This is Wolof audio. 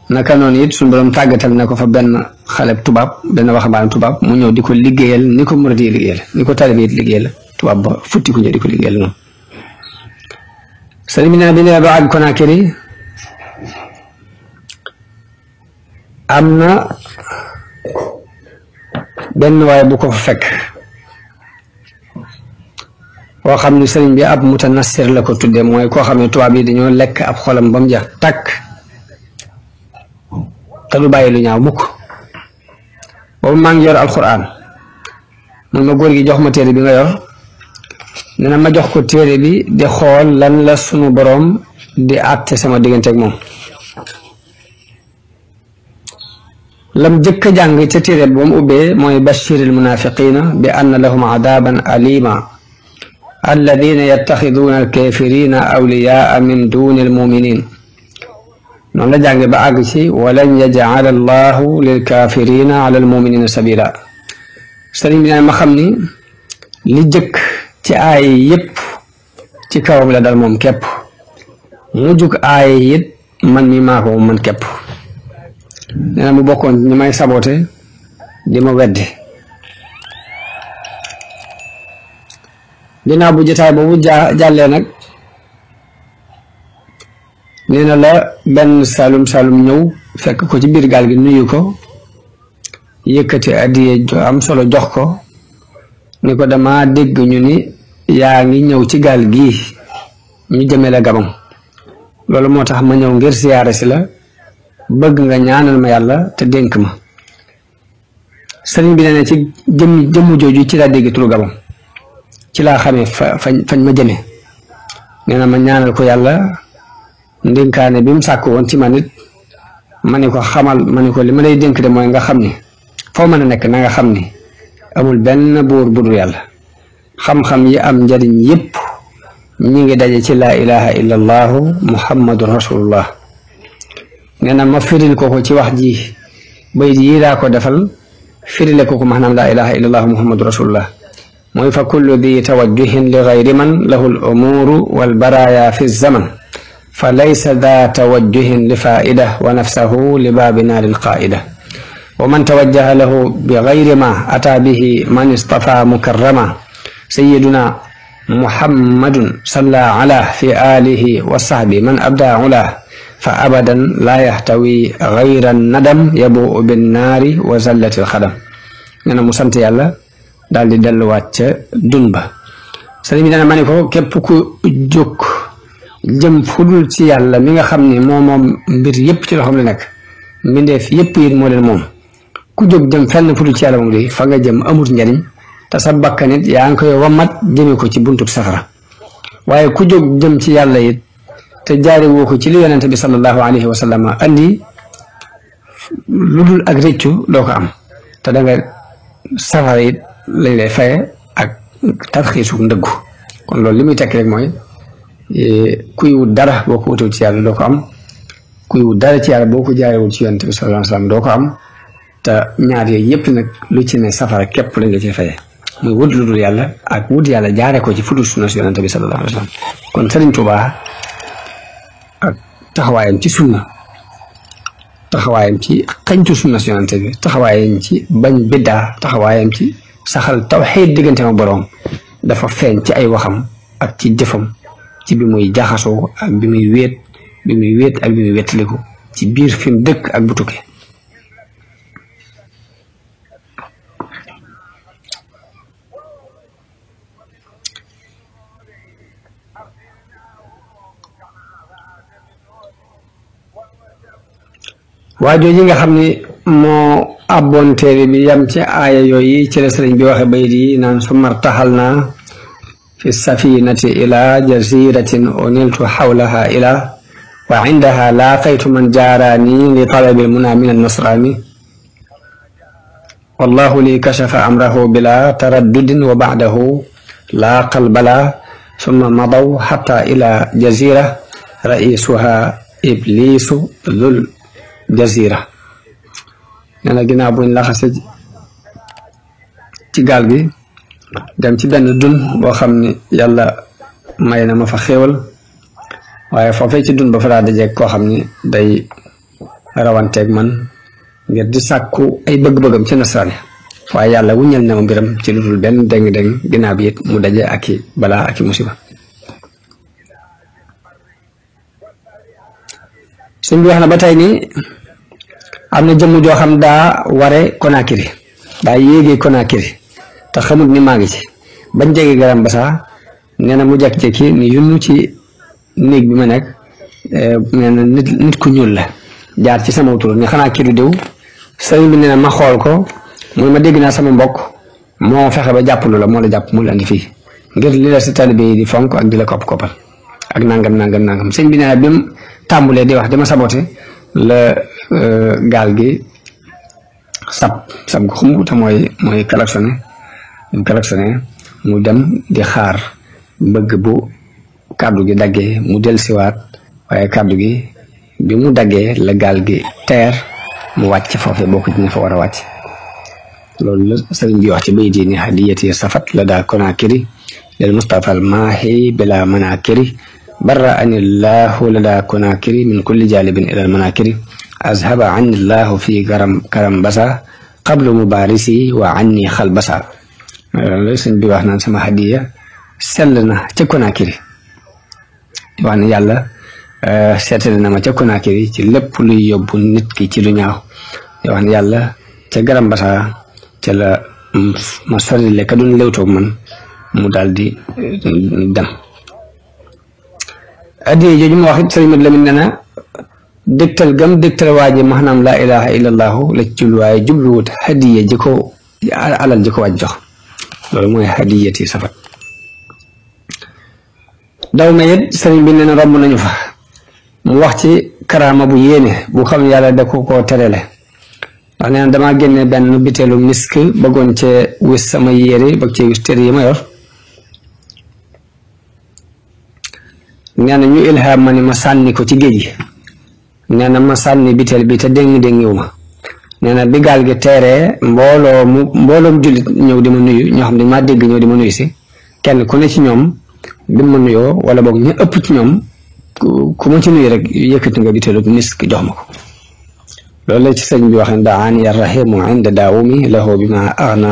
naka noonu it suñu borom tàggatal na ko fa benn xale tubaab benn waxambaane tubaab mu ñëw di ko liggéeyal ni ko murid yi liggéeyal ni ko taalibe yi liggéeyal tubaab ba futti ku ñëw di ko liggéeyal noonu. sëriñ bi nee na bi nee ba àgg Conakry am na benn waaye bu ko fa fekk koo xam ne sëriñ bi ab mutanassir la ko tuddee mooy koo xam ne tubaab yi dañoo lekk ab xolam ba mu jeex tàkk te du bàyyi lu ñaaw mukk. boobu maa ngi yor alquran mun ma góor gi jox ma téere bi nga yor nee na ma jox ko téere bi di xool lan la sunu boroom di àtte sama diggante ak moom. lam jëkk a jàng ca téere bi ba mu ubbee mooy bashiril munafiqina bi anna lahum adaban alima alladina yattaxiduuna alkafirina awliyaa min duni almuminin. noonu la jànge ba àgg ci walan yaj'ala allahu lilkafirina ala almuminina sabila. sëriñ bi ne ma xam ni li jëkk ci aay yépp ci kawam la dal moom képp mu jug aay it man mi maa ko man képp. nee na mu bokkoon ñi may sabote di ma weddi. ginnaaw bu jotaay boobu jàllee nag nee na la benn salum ñëw fekk ko ci biir gaal gi nuyu ko yëkkati addiye am solo jox ko ni ko dama dégg ñu ni yaa ngi ñëw ci gaal gii ñu jëmee la Gabon loolu moo tax ma ñëw ngir siyaare si la bëgg nga ñaanal ma yàlla te dénk ma. sëriñ bi nee na ci jëmm jooju ci laa dégg turu Gabon ci laa xamee fañ ma jëmee. nee na ma ñaanal ko yàlla ndénkaane bi mu sàkk woon ci man it ma ni ko xamal ma ni ko li ma lay dénk de mooy nga xam ni foo mën a nekk na nga xam ni amul benn buur bu dul yàlla. xam-xam yi am njariñ yépp ñi ngi daje ci laa ilaha illa allahu muhammadun rasulullah. nee na ma firil ko ci wax ji bayit yi laa ko defal firile ko maanaam laa ilaha illa allahu muhammadun rasulullah mooy fa kullu di tawajjuhin li gayri man lahu l umuru wal baraya fi zaman fa laysa daa tawajjuhin li faida wa nafsahu li baabi naaril qaida wa man tawajjaha lahu bi gayri ma ata bihi man istafa mukarrama sayyiduna muhammadun salla ala fi alihi wa sahbi man abda ula fa abadan laa yaxtawi gayra nadam yabuu binnaari wa zallatil xadam. nee na mu sant yàlla daal di delluwaat ca dun ba. sëriñ bi dana ma ne ko képp ku jóg jëm fudul ci yàlla mi nga xam ne moom mbir yépp ci loxoom la nekk mbindeef yépp it moo leen moom ku jóg jëm fenn fudul ci yàlla moom di fa nga jëm amut njariñ te sa bakkan it yaa ngi koy wamat jëme ko ci buntub safara. waaye ku jóg jëm ci yàlla it te jaari woo ko ci li yonente bi sallallahu alayhi wa sallam andi lu dul ak rëccu doo ko am te da nga safara it lañ lay faye ak tarxiisu ndëggu. kon loolu li muy tekk rek mooy kuy wut dara boo ko wutewul ci yàlla doo ko am kuy wut dara ci yàlla boo ko jaarewul ci yonente bi sallallahu alayhi wa sallam doo ko am te ñaar yooyu yëpp nag lu ci ne safara képp lañ la ci faye muy wut lu dul yàlla ak wut yàlla jaare ko ci fudul sunna si yonente bi sallallahu alayhi wa sallam. kon Sëriñ Tuubaa ak taxawaayam ci sunna taxawaayam ci xañtu sunna si yonente bi taxawaayam ci bañ biddaa taxawaayam ci saxal tawxiid diggante ma boroom dafa feeñ ci ay waxam ak ci jëfam ci bi muy jaxasoo ak bi muy wéet ak bi muy wettaliku ci biir fi mu dëkk ak bu tukki. waa jooji nga xam ni moo abboon téere bi yam ci aaya yooyu ci la sëriñ bi waxe bayit yi naan su martaxal naa fi safinati ila jaziratin uniltu xawlaha ila wa indaha laaqaytu man jaaraani li talabi muna min annasrani wallahu li kashafa amrahu bila taraddudin wa bacdahu laaqal bala summa madaw xata ila jazira raisuha iblisu dhul jazira. nee na ginnaaw buñ laxase ci gaal gi dem ci benn dun boo xam ni yàlla may na ma fa xéewal waaye foofee ci dun ba fa daa dajeeg koo xam ni day rawanteeg man ngir di sàkku ay bëgg-bëggam ci nasaraan waaye yàlla wuññal na ma mbiram ci lu dul benn deng-deng ginnaaw bi it mu daje ak i balaa ak i musiba suñ bi wax na ba tey ni am na jëmm joo xam daa ware Conakry daa yéegee Conakry te xamut ni maa ngi ci bañ jege Garam Bassa nee na mu jekki-jekki ni yunnu ci néeg bi ma nekk nee na nit ku ñuul la jaar ci sama tur ni xanaa kii du diw sëriñ bi nee na ma xool ko mooy ma dégg naa sama mbokk moo fexe ba jàppalu la moo la jàpp mu la andi fii ngir li la si taalibe yi di fonk ak di la koppal ak nangam sëñ bi nee na bi mu tàmbulee di wax dama saboté la gaal gi sab gu xumb te mooy klaxonné mu dem di xaar bëgg bu kàddu gi daggee mu dellusiwaat waaye kàddu gi bi mu daggee la gaal gi teer mu wàcc foofe bokk ci ñu fa war a wàcc loolu la sëriñ bi wax ci bayit yi ni hadiyati safat la daa Conakry lil Mustafa al maahi bila manakiri barra anillahu la daa Conakry min kulli jalibin ilal manakiri azhaba anillahu fi Garam Bassa qablu mubarisi wa anni xal basa loolu sëñ bi wax naan sama hadiya sell na ca Conakry wax ne yàlla seetale na ma ca Conakry ci lépp luy yóbbu nit ki ci lu ñaaw wax ne yàlla ca Garam Bassa ca la ma sorile ka doon léwtoog man mu daal di dem hadiya jooju ma wax it sëriñ Mad Lamin nee na dégtal gam dégtal waa ji maanaam laa ilaha illallahu la ci jublu waaye jubluwut hadiya ji ko alal ji ko waaj jox loolu mooy hadiyati safat daw ma it sëriñ bi nee na romb nañu fa mu wax ci karaama bu yéene bu xam yàlla da ko koo terele wax nee na damaa génne benn biteelu misk bëggoon cee wis sama yére bëgg cee wis téere yi ma yor nee na ñu ilham ma ni ma sànni ko ci géej gi nee na ma sànni biteel bi te déngiwu ma nee na bi gaal gi teeree mbooloom jullit ñëw di ma nuyu ñoo xam dañ maa dégg ñëw di ma nuyu si kenn ku ne ci ñoom bi ma nuyoo wala boog ñu ëpp ci ñoom ku ma ci nuyu rek yëkkati nga biteelu misk jox ma ko loolu la ci sëñ bi wax ne daani rahimu inda daawumi lahu bi ma agna